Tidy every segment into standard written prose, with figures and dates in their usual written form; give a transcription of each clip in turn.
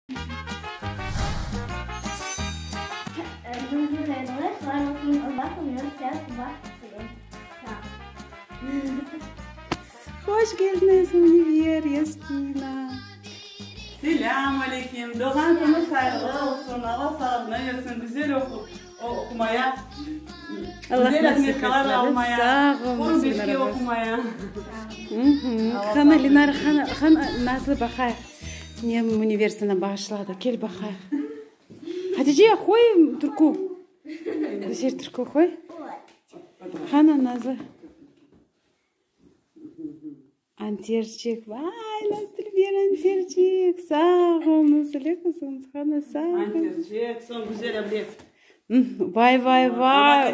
Hoş keldiñiz, Ünivер, Yasmina. Selâm aleyküm! Doğğan künüñiz hayırlı olsun! Alla sağlığını bersin, güzel oqumaya, güzel otmetkalar almaya, quru beşke oqumaya. Qana, Lenara, qana, qana, Nazlı, baqayıq, ne Ünivер sana bağışladı, kel baqayıq. Hatice, qoy türkü. Güzel türkü qoy. Qana, Nazlı. Anterçik, vay, Nazlı, anterçik, sağ ol, Nazlı qızım, qana, sağ ol. Anterçik, soñ güzel oblek. Vay, vay, vay.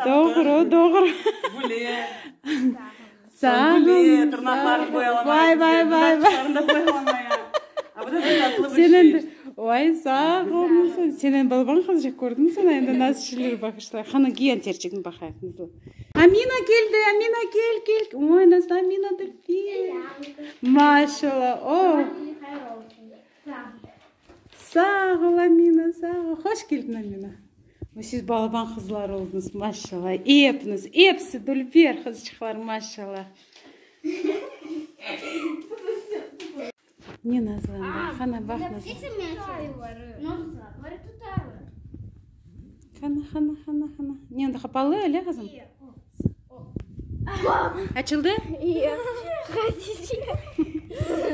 Doğru, doğru. Güle. Sağ ol. Güle, tırnaqlarını boyalamaya. Vay, vay, vay, vay. Dudaqlarını da boyalamaya. A bu da bir tatlı bir Sen şey. endi, vay, sağ ol, Sen endi balaban qızçıq kördiñ, sana endi nasıl şeyler bağışlay. Qana, kiy anterçikni baqayıq, Nazlı. Amina keldi, Amina kel, kel. Oy, Nazlı, Amina dülber. Maşallah, o. Sağ ol, Amina, sağ ol. Hoş keldiñ, Amina. Siz balaban qızlar oldıñız, maşallah. Epiñiz, episi dülber qızçıqlar, maşallah. Ne Nazlı anda? Qana, baq, Nazlı. Qana, qana, qana, qana. Ne anda qapalı, öyle qızım? Açıldı?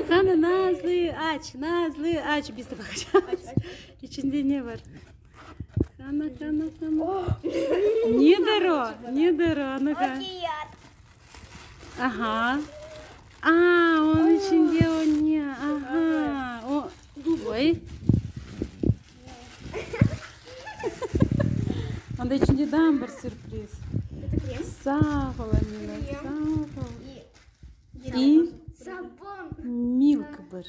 Qana, Nazlı, aç, Nazlı, aç, biz de baqacağız. İçinde ne bar? Qana, qana, qana. Nedir o? Nedir o? A nu-ka. Aha. A, onıñ içinde o ne? Aha. O, oy. Onda içinde daa bir sürpriz. Sağ ol, Amina, sağ ol. И milk bir.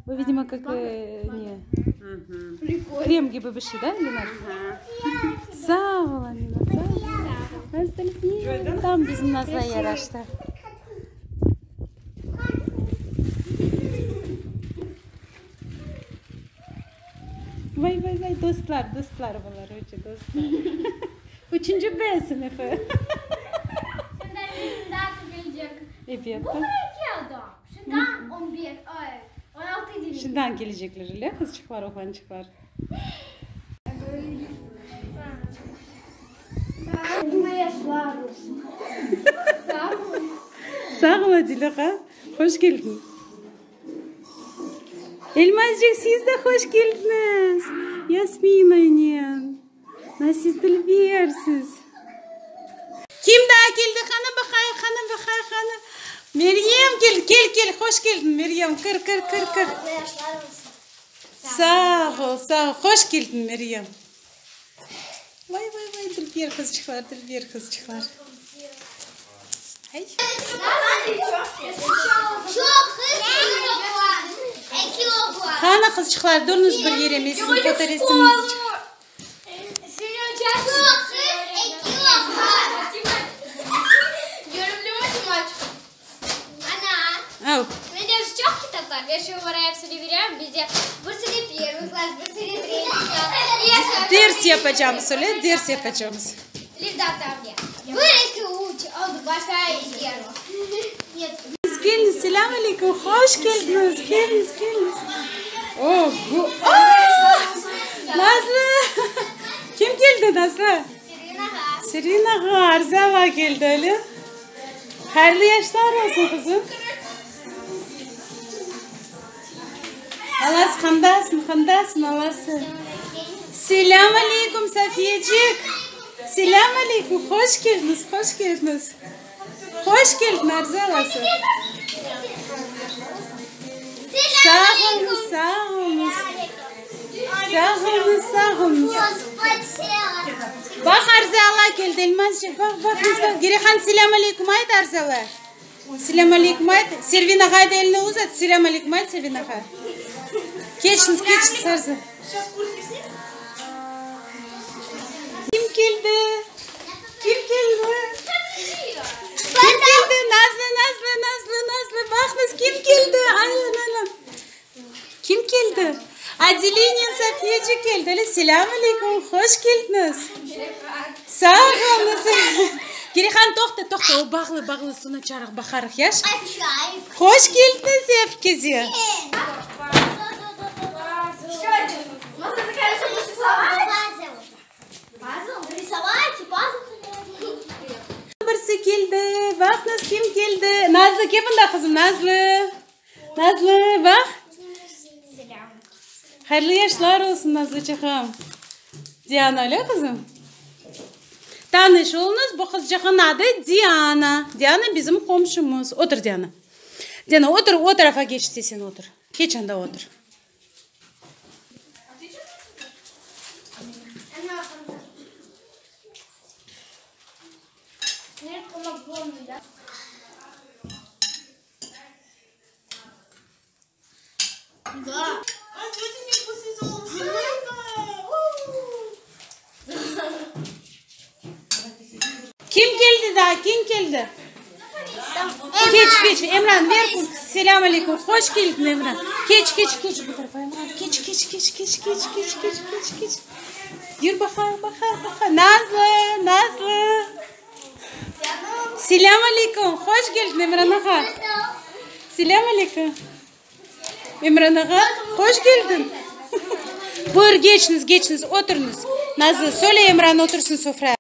Bu, видимо, как ne? Krem kibi bir şey, da, Ленар? Sağ ol, Amina, sağ ol. Azdülbir, tam bizim Nazlığa yaraştı. Vay, vay, vay, dostlar, dostlar bular, öyle dostlar. Üçünci B sınıfı. Ebet. Şundan kelecekler, öyle, qızçıqlar, oğlançıqlar. Sağ ol, Adile ağa. Hoş keldiñ. Elmazcıq, siz de hoş keldiñiz. Yasminanen. Na, siz dülbersiz. Kim daa keldi? Qani baqayıq, qani baqayıq, qani. Meryem keldi. Kel, kel, hoş keldiñ, Meryem. Kir, kir, kir, kir. Sağ ol, sağ ol. Hoş keldiñ, Meryem. Vay, vay, vay, dülber qızçıqlar, dülber qızçıqlar. Ay. Qani, qızçıqlar, durıñız bir yere, men siziñ fotoresimiñizni çıqarayım. Av. Ders yapacamız, öyle, ders yapacamız. Keliñiz, selâm aleyküm, hoş keldiñiz, keliñiz, keliñiz. O, bu, a! Nazlı! Kim keldi, Nazlı? Serina ağa, Arzu ağa keldi, öyle? Hayırlı yaşlar olsun, qızım. Alası, qandasıñ, qandasıñ, alası? Selâm aleyküm, Safiyecik! Selâm aleyküm, hoş keldiñiz, hoş keldiñiz! Hoş keldiñ, Arzu alası! Sağ oluñız, sağ oluñız! Sağ oluñız, sağ oluñız! Baq, Arzu ala keldi, Elmazcıq, baq, baq, baq! Gerihan, selâm aleyküm ayt, Arzu ala! Selâm aleyküm ayt. Servina ağa da elini uzat. Selâm aleyküm ayt, Servina ağa. Keçiñiz, keçiñiz, Arzu. Kim keldi? Kim keldi? Kim keldi? Nazlı, Nazlı, Nazlı, Nazlı. Baqıñız, kim keldi? Aylan, aylan. Kim keldi? Adelinen Safiyeci keldi. Öyle, selâm aleyküm, hoş keldiñiz. Sağ oluñız. Kerihan, toqta, toqta, o bağlı, bağlı, soñra çarıq, baqarıq, yaş. Hoş keldiñiz evge. Birisi keldi, baqıñız kim keldi. Nazlı, kel mında, qızım, Nazlı. Nazlı, baq. Hayırlı yaşlar olsun, Nazlıçığım. Diana, öyle, qızım? Tanış oluñız, bu qızçığın adı Diana. Diana bizim qomşumız. Otur, Diana. Diana, otur, o tarafa keç istesen, otur. Keç anda otur. Kim keldi daa? Kim keldi? Keç, keç, Emran, ver, selâm aleyküm, hoş keldiñ, Emran. Keç, keç, keç bu tarafa, Emran, keç, keç, keç, keç, keç, keç, keç, keç, keç. Yür baqayıq, baqayıq, baqayıq. Nazlı, Nazlı. Selâm aleyküm, hoş keldiñ, Emran ağa. Selâm aleyküm. Emran ağa, hoş keldiñ. Buyur, keçiñiz, keçiñiz, oturıñız. Nazlı, söyle Emran otursın sofraya.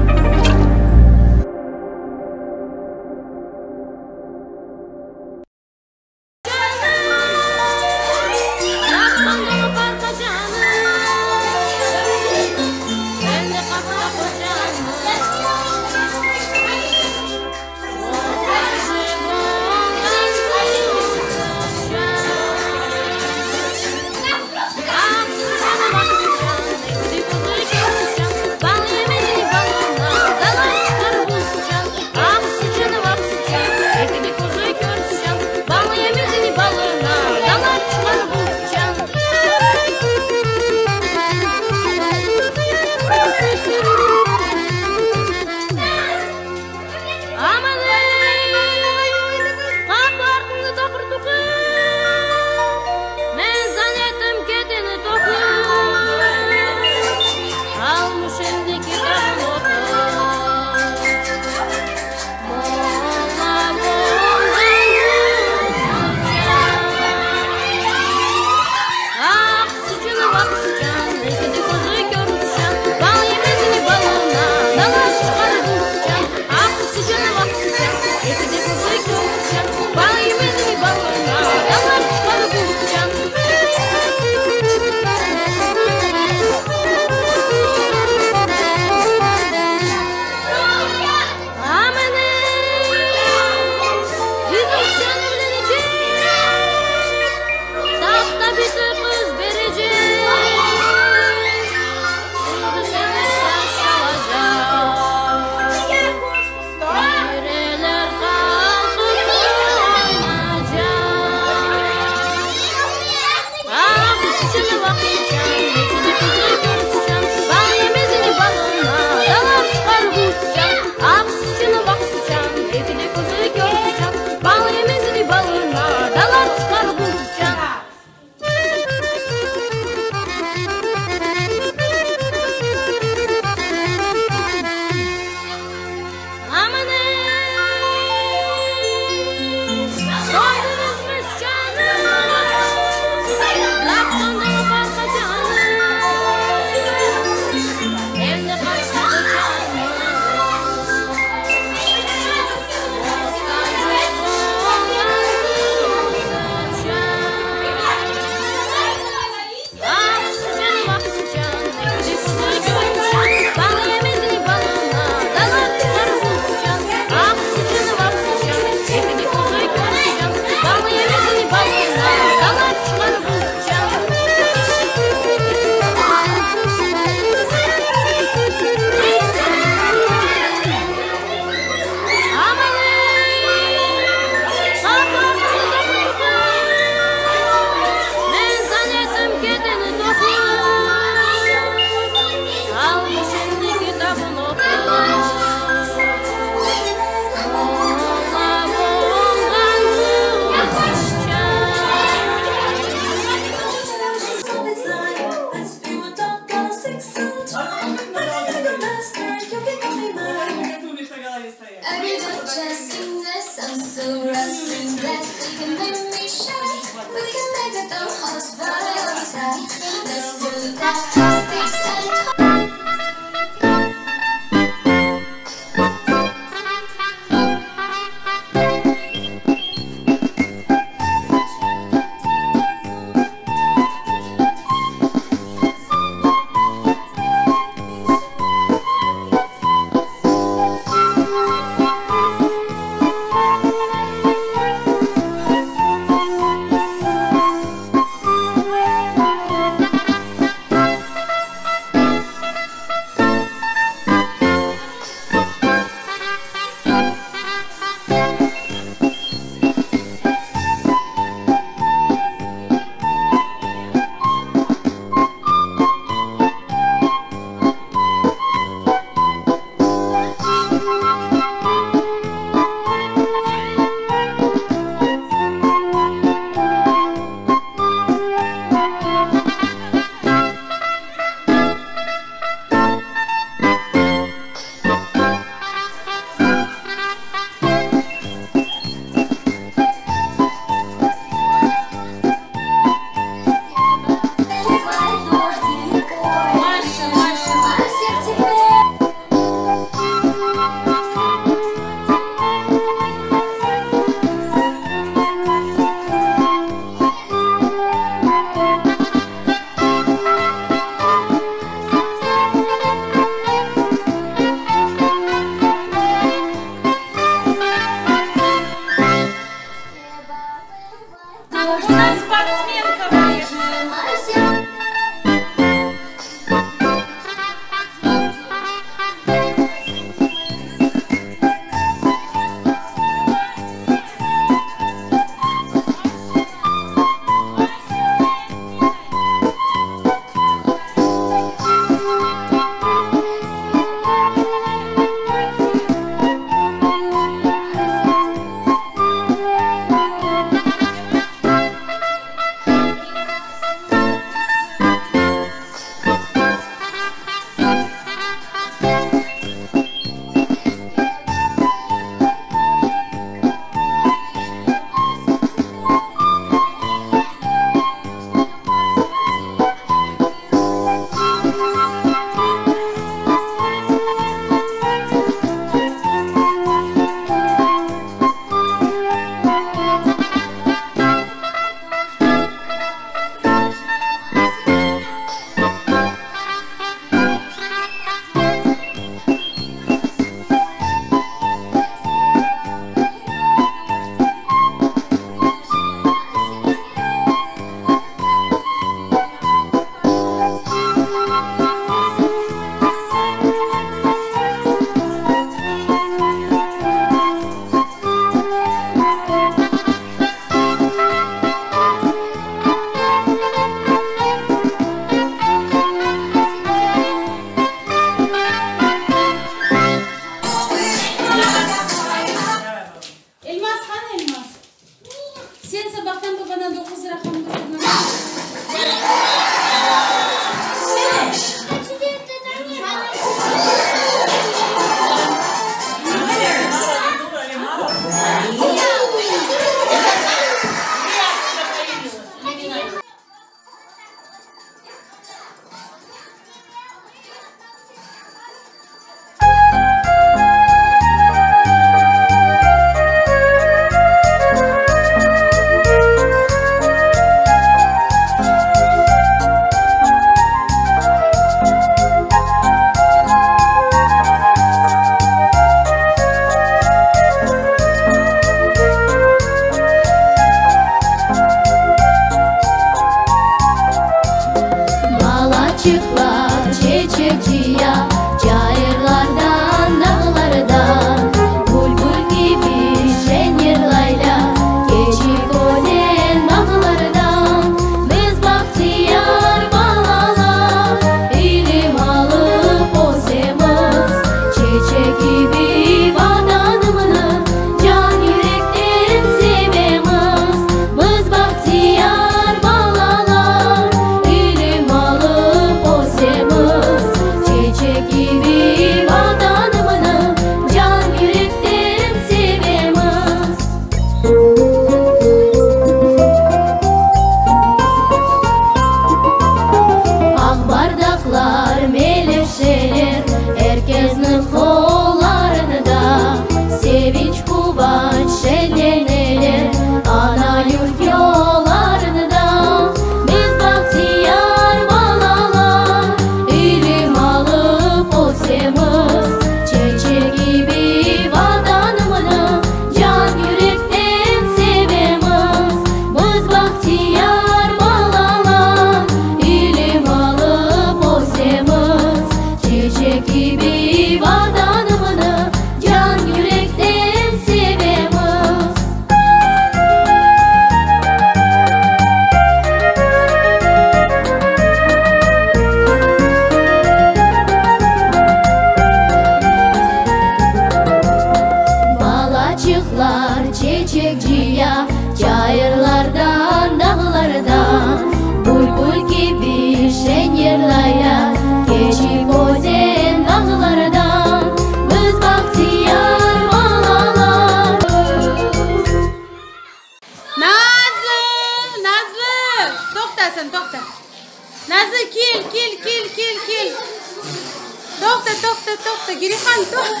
toqta, Girihan, toqta.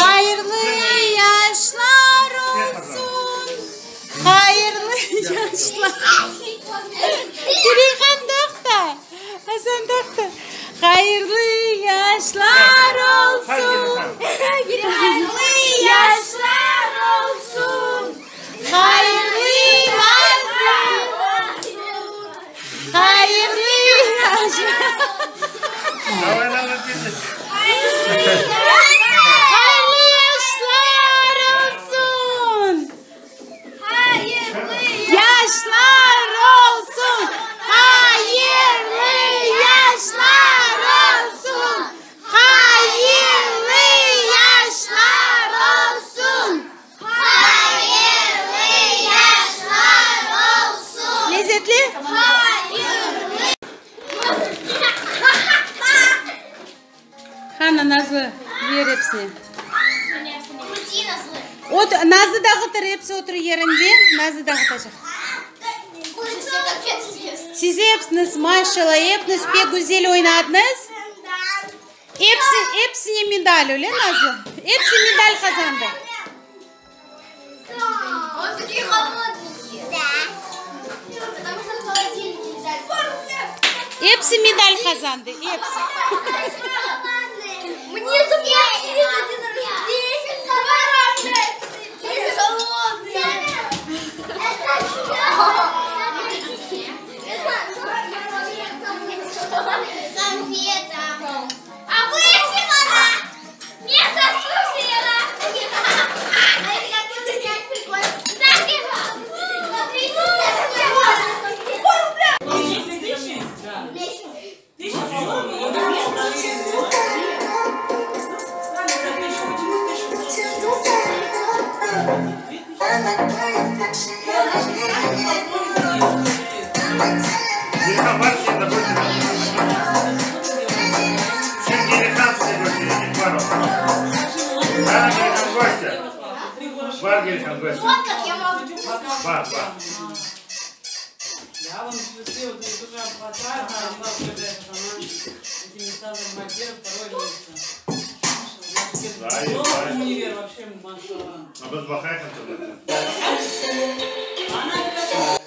Hayırlı yaşlar olsun, hayırlı yaşlar. Girihan, toqta. Asan, toqta. Hayırlı yaşlar olsun. Hayırlı yaşlar olsun. Hayırlı yaşlar olsun. Hayırlı yaşlar. Hayırlı yaşlar olsun. Yaşlar olsun. Hayırlı yaşlar olsun. Hayırlı yaşlar olsun. Hayırlı yaşlar olsun. Lezetli? Hayırlı. Qana Nazlı, ber epsine. Ot, Nazlı dağıtır, episi otur yerinde, Nazlı dağıtacaq. Siz epsiniz, maşallah, epiniz pek güzel oynadıñız. Episi, episine medal, öyle Nazlı? Episi medal qazandı. Вот такие холодненькие. Да. Потому что в холодильнике лежали. Episi medal qazandı, episi. Мне заплатили за день рождения. Холодные. Конфета. А высипана! Не заслужила! А это как будто снять прикольно. Смотрите, Girihan var şimdi götür. Şimdi Girihan size götürecek var o. Bana Girihan göster. Var Girihan göster. Вот как я могу. Var var. Я вон все вот тоже хватает, а у нас она эти места занимает первое, второе место. Да, Новый и универ вообще, машалла. А biz baqayıq tabii. Она такая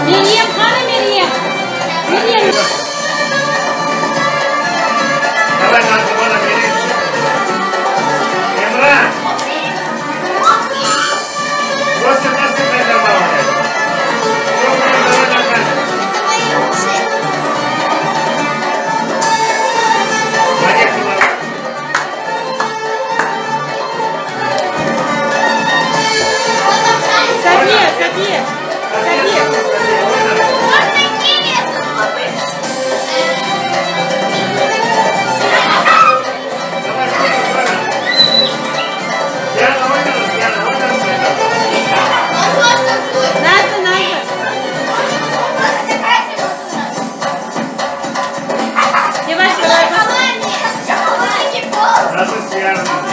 Meryem, qani Meryem? Meryem. Safiye, Safiye, Safiye. Можно киви Nazlı, Nazlı. Yavaş, yavaş.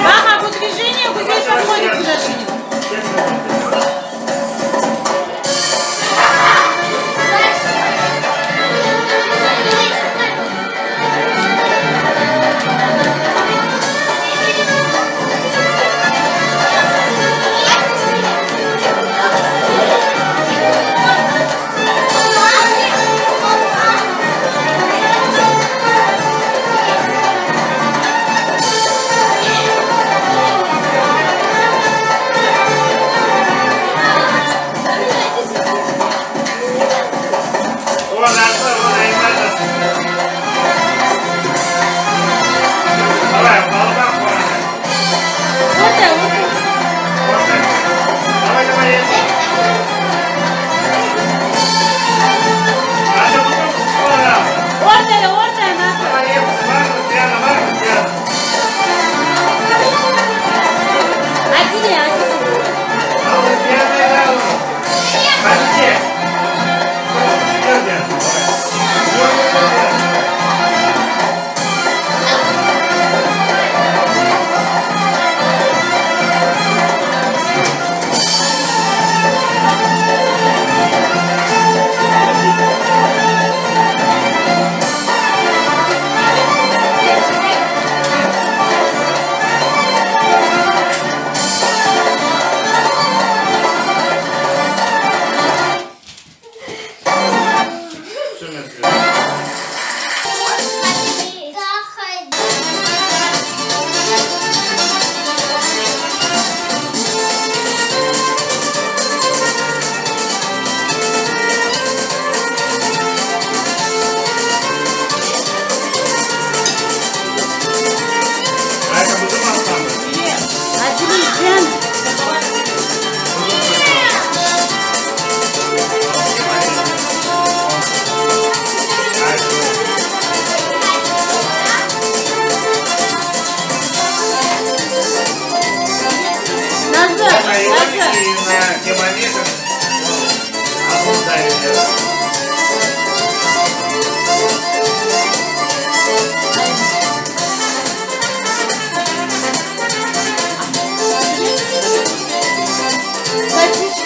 Ага, bu движение güzel подходит куда-то. Orta, orta. Orta, orta, Nazlı. Adile, Adile. Adile, Diana. Nazlı, Nazlı. Садись.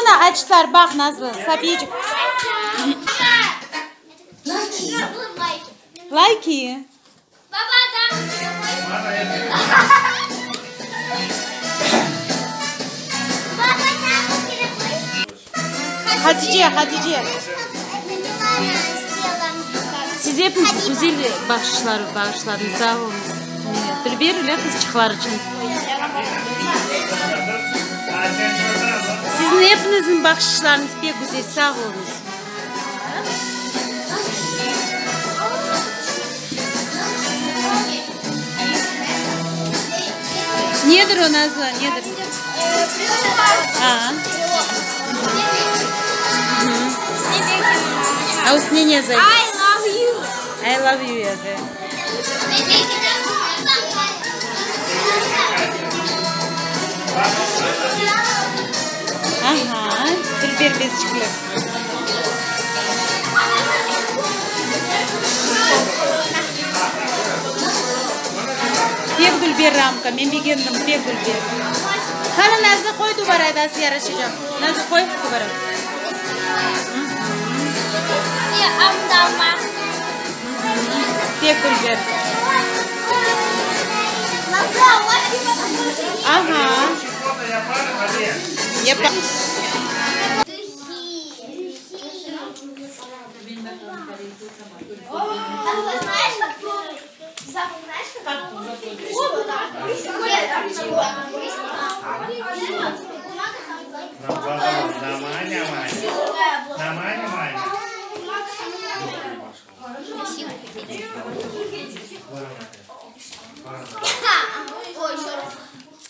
Mına açtılar, baq, Nazlı, Safiyecik. Layki. Hatice, Hatice. Siz epiniz güzel bahşışlar bağışladıñız, sağ oluñız. Dülber öyle qızçıqlar içün. Siziñ epinizniñ bahşışlarıñız pek güzel, sağ oluñız. Nedir o, Nazlı, nedir? A üstüne ne yaza? I love you. I love you yaza. Aha, dülber bezçikler. Pek dülber ramka, men begendim, pek dülber. Qani, Nazlı, qoy duvara, da yaraşacaq. Nazlı, qoy duvara. Pek dülber. Aha. Yapa.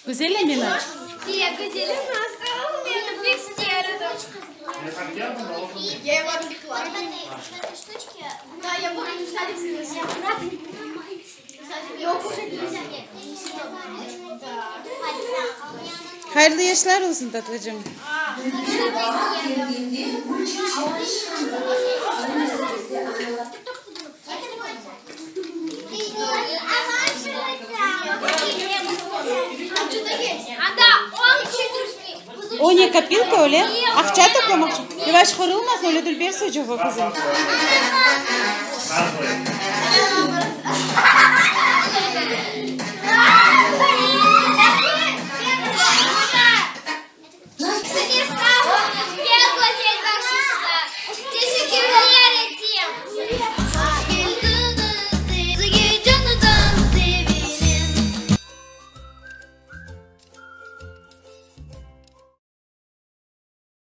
Güzel Emine? Hayırlı yaşlar olsun, tatlıcım. O ne, kopilka öyle? Aqça toplamaq içün. Yavaş, qırılmasın, öyle dülber sıcığı, qızım.